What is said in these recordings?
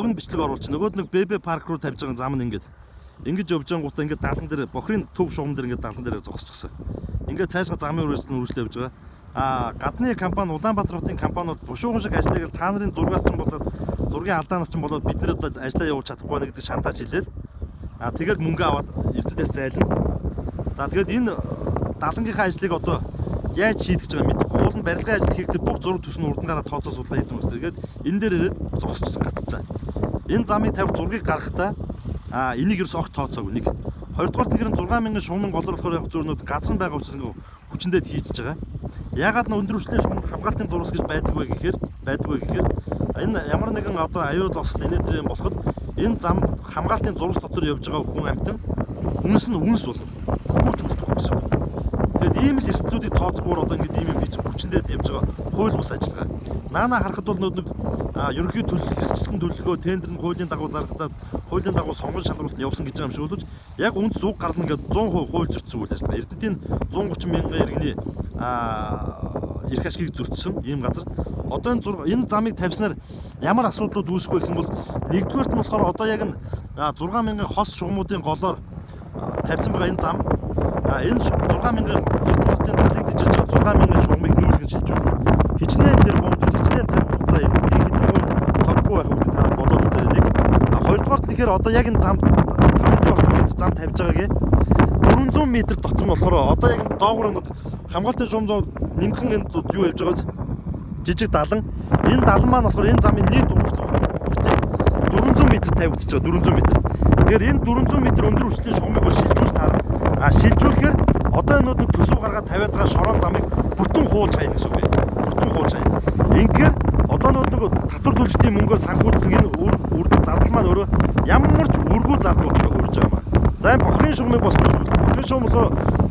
Богино бичлэг оруулж нөгөөд нэг ББ парк руу тавьж байгаа зам нь ингээд ингэж явж байгаа гутаа ингээд далан дээр бохирын төв шугам дээр ингээд далан дээр зогсчихсон. Ингээд цаашгаа замын үргэлжлэл нь үргэлжлээ явж байгаа. А гадны компани Улаанбаатар хотын компаниуд бушуухан шиг ажилладаг та нарын зургаас ч болоод зургийн алдаанаас ч болоод бид нар одоо ажиллаа явуулж чадахгүй байна гэдэг шантаж хэлээл. А тэгэл мөнгө аваад эрдэнэс зайлна. За тэгээд энэ далангийнхаа ажлыг одоо яаж шийдэж байгаа мэдэхгүй. Уул нь барилгын ажил хийхдээ бүх зураг төс нь урдан гараа тооцоо судлаа хийсэн байна. Тэгээд энэ дээр ирээд зогсчихсон гаццсан. Энэ замыг тавих зургийг гаргахдаа энийг ерөөс огт тооцоогүй нэг. Хоёрдугаар нэгэр 6000 шугамын голоор болохоор яг зөрнүүд газар нь байгаа учраас ингээ хүчиндээ хийчихэж байгаа. Яагаад н өндөр түвшний шугамд хамгаалтын зурвас гэж байдаг вэ гэхээр энэ ямар нэгэн одоо аюул осол инээ тэр юм болоход энэ зам хамгаалтын зурвас дотор явж байгаа хүн амьтан үнс нь үнс болно. Хүүч үлдэх гэсэн үг. Тэгээд ийм л эрсдлүүдийг тооцохгүйгээр одоо ингээд ийм юм хийж хүчиндээ явж байгаа хууль бус ажиллагаа. Наана харахад бол нэг ерөнхий төлөв хэсэгчсэн төлөвлөгөө тендер нь хуулийн дагуу зарлагдаад хуулийн дагуу сонгон шалралт нь явсан гэж байгаа юм шиг боловч яг үнд зүг гарлна ингээд 100% хууль зөрчсөн үйл ажиллагаа. Эрдэнэтийн 130 мянган иргэний эрх ашгийг зөрчсөн ийм газар. Одоо энэ замыг тавьснаар ямар асуудлууд үүсэх вэ гэх юм бол нэгдүгээрт нь болохоор одоо яг энэ 6000 хос шугамуудын голоор тавьсан байгаа энэ зам энэ 6000 Эрдэнэ хотын талыг дижиж байгаа 6000 шугамыг нүүлгэн шилжүүлнэ. Хичнээн тэр бомб хичнээн цаг хугацаа Эрдэнэтийн хэдэн хувь тоггүй байх гэдэг та бодоод үзээрэй нэг. Хоёрдугаарт нэхэр одоо яг энэ зам 500 орчим метр зам тавьж байгаагийн 400 метр дотор нь болохоор одоо яг энэ доогуур нь хамгаалтын шугам зам нэмхэн энэ юу явж байгаа жижиг далан. Энэ далан маань болохоор энэ замын нийт үртийг 400 метр тавигдчихж байгаа 400 метр. Тэгэхээр энэ 400 метр өндөр түвшний шугамыг бол шилжүүлж таарна. Шилжүүлэхээр одоо энэ нэг төсөв гаргаад тавиад байгаа шорон замыг бүтэн хуулж хайна гэсэн үг. Бүтэн хуулж хайна. Инхээр одоо нэг татвар төлөлтийн мөнгөөр санхүүжсэн энэ үр зардал маань өөрөө ямар ч үргүү зардал болж байгаа хурж байгаа юм. За энэ бохирын шугамыг бас нүүлгүүлнэ. Бохирын шугам болохоор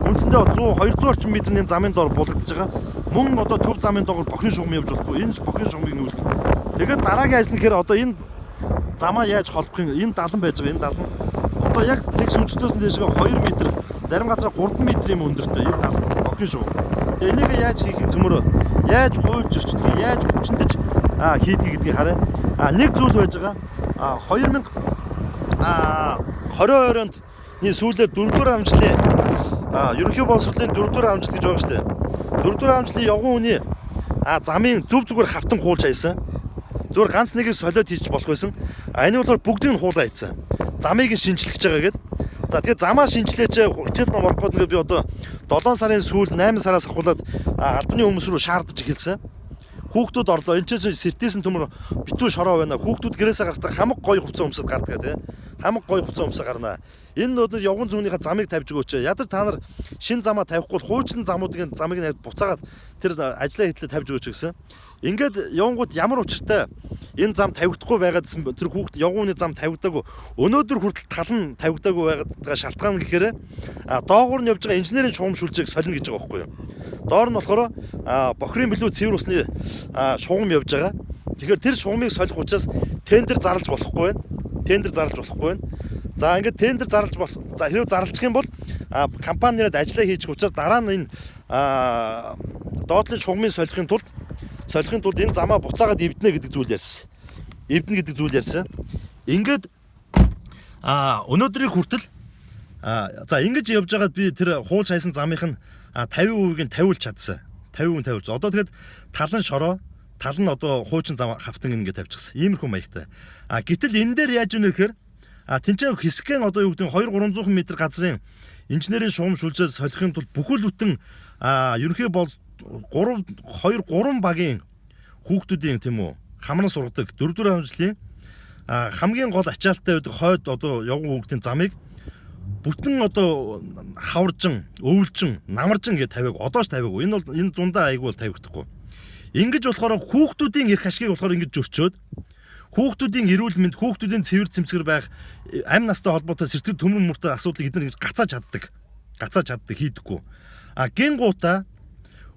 үндсэндээ 100 200 орчим метрийн замын доор булагдж байгаа. Мөн одоо төв замын доогоор бохирын шугам явж болохгүй. Энэ бохирын шугамыг нүүлгэнэ. Тэгээд дараагийн ажил нь гэхээр одоо энэ замаа яаж холбох юм? Энэ далан байж байгаа энэ далан. Одоо яг тэгс өнцгөөс нь дээшээ 2 метр, зарим газараа 3 метр юм өндөртэй энэ далан бохирын шугам. Тэгээ энийг яаж хийхийг зөмөрөө яаж хуульж өрчдгийг, яаж хүчиндэж хийдгийг гэдгийг харъя. Нэг зүйл байж байгаа. 2022 онд сүүлээр 4-р амжилтын ерөнхий боловсролын 4-р амжилт гэж байгаа шүү дээ. 4-р амжилтын явган үний замын зөв зүгээр хавтан хуулж хайсан. Зүгээр ганц нэгийг солиод хийж болох байсан. Энэ болохоор бүгдийг нь хуулаа хийсэн. Замыг нь шинчлэх гэж байгаа гээд. За тэгэхээр замаа шинчлээч хичээл ном орох гээд би одоо 7 сарын сүүл 8 сараас ахуулаад албаны хүмүүс рүү шаардаж эхэлсэн. Хүүхдүүд орлоо. Энд чинь сэртээсэн төмөр битүү шороо байна. Хүүхдүүд гэрээсээ гарахдаа хамаг гоё хувцас өмсөд гардаг тий. Хамаг гоё хувцас өмсөд гарна. Энэ нөднөд явган зүүнийхээ замыг тавьж өгөөч. Ядаж та нар шин замаа тавихгүй бол хуучин замуудын замыг нь буцаагаад тэр ажлаа хэтлээ тавьж өгөөч гэсэн. Ингээд явангууд ямар учиртай энэ зам тавигдахгүй байгаадсэн тэр хүүхд явган үний зам тавигдаагүй. Өнөөдөр хүртэл тал нь тавигдаагүй байгаад байгаа шалтгаан гэхээр доогуур нь явж байгаа инженерийн шугам шүлжээг солино гэж байгаа байхгүй юу. Доор нь болохоор бохирын билүү цэвэр усны шугам явж байгаа. Тэгэхээр тэр шугамыг солих учраас тендер зарлж болохгүй байна. Тендер зарлж болохгүй байна. За ингээд тендер зарлж болох. За хэрвээ зарлчих юм бол компани нэрээд ажиллаа хийчих учраас дараа нь энэ доотлын шугамыг солихын тулд энэ замаа буцаагаад эвднэ гэдэг зүйл ярьсан. Эвднэ гэдэг зүйл ярьсан. Ингээд өнөөдрийг хүртэл за ингэж явж байгаад би тэр хуулж хайсан замынх нь 50%-ийг нь тавиулж чадсан. 50% тавиулж. Одоо тэгэхэд тал нь шороо, тал нь одоо хуучин зам хавтан ингээд тавьчихсан. Иймэрхүү маягтай. Гэтэл энэ дээр яаж өгнө гэхээр тэнцээ хэсгэн одоо юу гэдэг нь 2 300 м газрын инженерийн шугам шүлжээ солихын тулд бүхэл бүтэн ерөнхий бол 3 2 3 багийн хүүхдүүдийн тийм үү хамран сургадаг 4-р амжилтын хамгийн гол ачаалттай байдаг хойд одоо явган хүүхдийн замыг бүтэн одоо хаваржин, өвлжин, намаржин гэж тавиаг одоо ч тавиагүй. Энэ бол энэ зундаа айгүй бол тавигдахгүй. Ингэж болохоор хүүхдүүдийн эрх ашгийг болохоор ингэж зөрчөөд хүүхдүүдийн эрүүл мэнд, хүүхдүүдийн цэвэр цэмцгэр байх, амь настай холбоотой сэртгэл төмөр мөртэй асуудлыг эдгээр ингэж гацааж чаддаг. Гацааж чаддаг хийдэггүй. Гин гутаа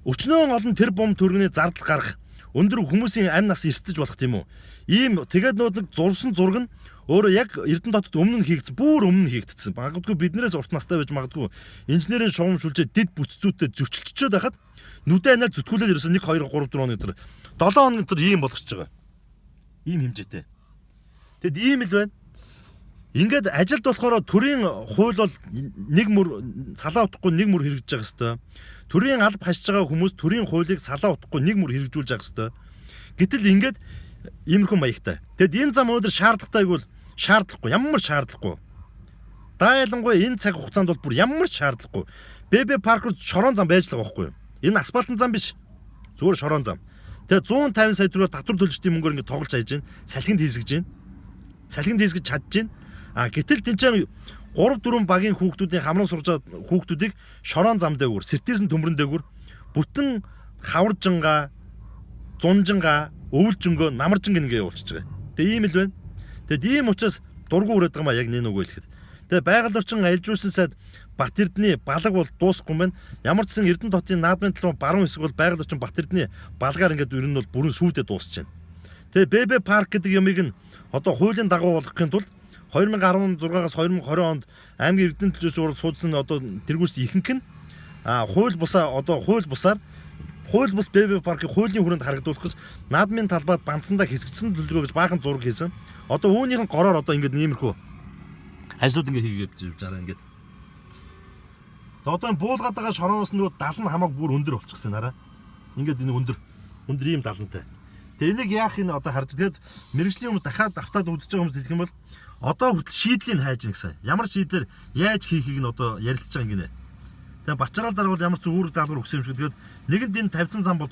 өчнөөн олон тэр бум төгрөгийн зардал гарах өндөр хүмүүсийн амь нас эрсдэж болох тийм үү. Ийм тэгээд нөө нэг зурсан зураг нь өөрөө яг Эрдэнэ хотод өмнө нь хийгдсэн, бүр өмнө нь хийгдсэн. Магадгүй биднээс урт настай байж магадгүй инженерийн шугам шүлжээ дэд бүтцүүтэй зөрчилчөөд байхад нүдэ анаал зүтгүүлээд ерөөсөн 1 2 3 4 хоног дотор 7 хоног дотор ийм болгочихж байгаа. Ийм хэмжээтэй. Тэгэд ийм л байна. Ингээд ажилд болохоор төрийн хууль бол нэг мөр салаа утгагүй нэг мөр хэрэгжиж байгаа хэвээр. Төрийн алба хашиж байгаа хүмүүс төрийн хуулийг салаа утгагүй нэг мөр хэрэгжүүлж байгаа хэвээр. Гэтэл ингээд иймэрхүү маягтай. Тэгэд энэ зам өнөөдөр шаардлагатай гэвэл шаардлагагүй. Ямар шаардлагагүй. Дайлангуй энэ цаг хугацаанд бол бүр ямар шаардлагагүй. ББ парк руу шорон зам байж л байгаа байхгүй юу? Энэ асфальтын зам биш. Зүгээр шорон зам. Тэгээ 150 сая төгрөгөөр татвар төлөгчдийн мөнгөөр ингээд тоглож хайж байна. Салхинд хийсгэж байна. Салхинд хийсгэж чадж байна. А гэтэл тэнцэн 3 4 багийн хүүхдүүдийн хамран сурж байгаа хүүхдүүдийг шорон зам дээгүүр, сэртээсэн төмрөн дээгүүр бүтэн хаваржингаа, зунжингаа, өвлжөнгөө, намаржинг ингээ явуулчихж байгаа. Тэгээ ийм л байна. Тэгээд ийм учраас дургу үрээд байгаа маа яг нэг нөгөө хэлэхэд. Тэгээ байгаль орчин аялжуулсан сайд Бат Эрдэнэ балаг бол дуусахгүй юм байна. Ямар ч сан Эрдэнэ хотын наадмын талбай баруун хэсэг бол байгаль орчин Бат Эрдэнэ балгаар ингээд ер нь бол бүрэн сүйдээ дуусч байна. Тэгээ ББ парк гэдэг юмыг нь одоо хуулийн дагуу болгохын тулд 2016-аас 2020 онд аймгийн Эрдэнэ төлөөс урал суудсан одоо тэргүүс ихэнх нь хууль бусаа одоо хууль бусаар хууль бус ББ паркийг хуулийн хүрээнд харагдуулах гэж наадмын талбай банцсандаа хэсэгдсэн төлөвлөгөө гэж баахан зураг хийсэн. Одоо үүнийх нь гороор одоо ингээд иймэрхүү ажлууд ингээд хийгээд явж байгаа ингээд. Одоо энэ буулгаад байгаа шорооноос нөгөө дал нь хамааг бүр өндөр болчихсон хараа. Ингээд энэ өндөр өндөр ийм далантай. Тэгээ энийг яах юм одоо харж тэгээд мэрэгжлийн хүмүүс дахиад автаад үзэж байгаа хүмүүс хэлэх юм бол одоо хүртэл шийдлийг хайж гин гэсэн. Ямар шийдлэр яаж хийхийг нь одоо ярилцж байгаа юм гинэ. Тэгээ Бачраал дараа бол ямар ч үүрэг даалгавар өгсөн юм шиг. Тэгээд нэгэнд энэ тавьсан зам бол